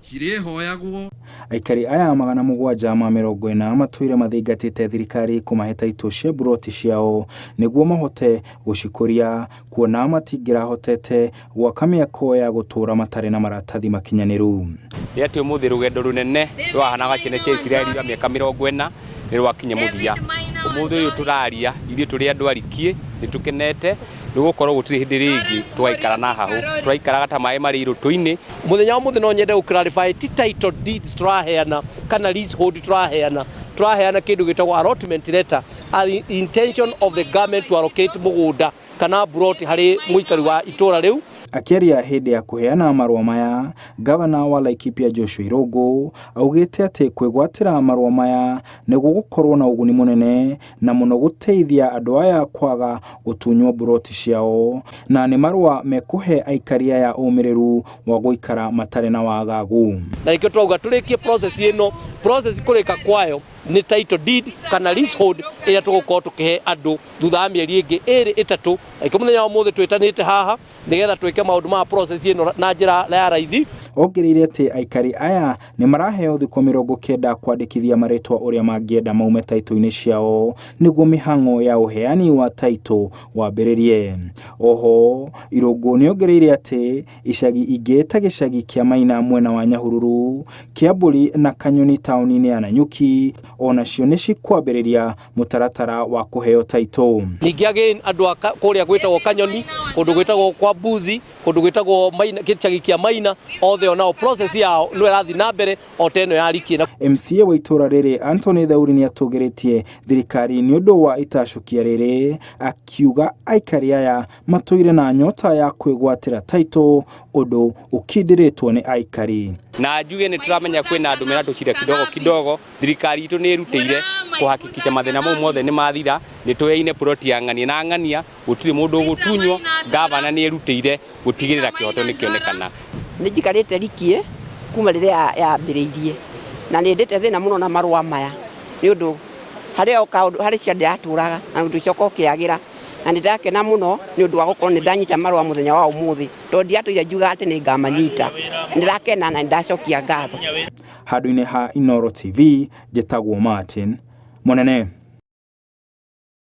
Cirĩhoyagwo. Aikari aya 740 matũire mathingatĩte thirikari kũmahe taitũ cia mburoti ciao nĩguo mahote gũcikũria kuona matingĩrahotete gwaka mĩako ya gũtũũra matarĩ na maratathi makinyanĩru. Nĩ atĩ ũmũthĩ rũgendo rũnene rwahanaga ciana cia Isiraeli rwa mĩaka 40 nĩ rwakinya mũthia. Ũmũthĩ ũyũ tũraria ithuĩ tũrĩ andũ a Rikiĩ nĩ tũkenete nĩ gũkorwo gũtirĩ hĩndĩ rĩngĩ tũgaikara na hahũ. Tũraikaraga ta maĩ marĩ irũtũ-inĩ. Mũthenya wa mũthĩ no nyende gũ clarify ti title deeds tũraheana kana leasehold tũraheana, tũraheana kĩndũ gĩtagwo allotment letter, a intention of the government to allocate mũgũnda kana mburoti harĩ mũikari wa itũra rĩu. Akĩaria hĩndĩ ya kũheana marũa maya, Gavana wa Laikipia Joshua Irũngũ augĩte atĩ kwĩgwatĩra marũa maya nĩ gũgũkorwo na ũguni mũnene na mũno gũteithia andũ aya kwaga gũtunywo mburoti ciao, na nĩ marũa mekũhe aikari aya ũmĩrĩru wa gũikara matarĩ na wagagu. Na nĩkĩo twauga tũrĩkie process ĩno, process kũrĩka kwayo nĩ title deed kana leasehold ĩrĩa tũgũkorwo tũkĩhe andũ thutha wa mĩeri ĩngĩ ĩrĩ ĩtatũ. Na nĩkĩo mũthenya wa ũmũthĩ twĩtanĩte haha nĩgetha twĩke maũndũ ma process ĩno na njĩra ya raithi. Ongereire atĩ aikari aya nĩ maraheo thikũ 90 kwandĩkithia marĩtwa ũrĩa mangĩenda maume taitũ-inĩ ciao nĩguo mĩhang'o ya ũheani wa taitũ wambĩrĩrie. Oho, Irũngũ nĩongereire atĩ icagi ingĩ ta gĩcagi kĩa Maina mwena wa Nyahururu, Kĩambũri na Kanyoni taũni-inĩ ya Nanyuki onacio nĩ cikwambĩrĩria mũtaratara wa kũheo taitũ. Ningĩ again andũ a kũrĩa gwĩtagwo Kanyoni, kũndũ gwĩtagwo kwa Mbuzi, kũndũ gwĩtagwo Maina, gĩcagi kĩa Maina, othe onao process yao no ĩrathiĩ na mbere o ta ĩno ya Rikiĩ. MCA wa itũra rĩrĩ Anthony Thauri nĩatũgĩrĩtie thirikari nĩ ũndũ wa itacũkia rĩrĩ, akiuga aikari aya matũire na nyota ya kwĩgwatĩra taitũ ũndũ ũkindĩrĩtwo nĩ aikari. Na njuge nĩ tũramenya kwĩna andũ mena tũcira kidogo kidogo, thirikari itũ nĩ ĩrutĩire kũhakikisha mathĩna mau mothe nĩ mathira, nĩ tũheaine plot ya ng'ania na ng'ania, gũtirĩ mũndũ ũgũtunywo, gavana nĩ erutĩire gũtigĩrĩra kĩhoto nĩ kĩonekana. Nĩ njikarĩte Rikiĩ kuma rĩrĩa yambĩrĩirie na nĩ ndĩte thĩna mũno na marũa maya nĩ ũndũ harĩ o kaũndũ harĩ cia ndĩratũraga na ũndũ ũcoka ũkĩagĩra na nĩ ndakena mũno nĩ ũndũ wa gũkorwo nĩ ndanyita marũa mũthenya wa ũmũthĩ tondũ ndiatũire njugaga atĩ nĩ ngamanyita. Nĩ ndakena na nĩ ndacokia ngatho. Handũ-inĩ ha Inooro TV, njĩtagwo Martin Mũnene.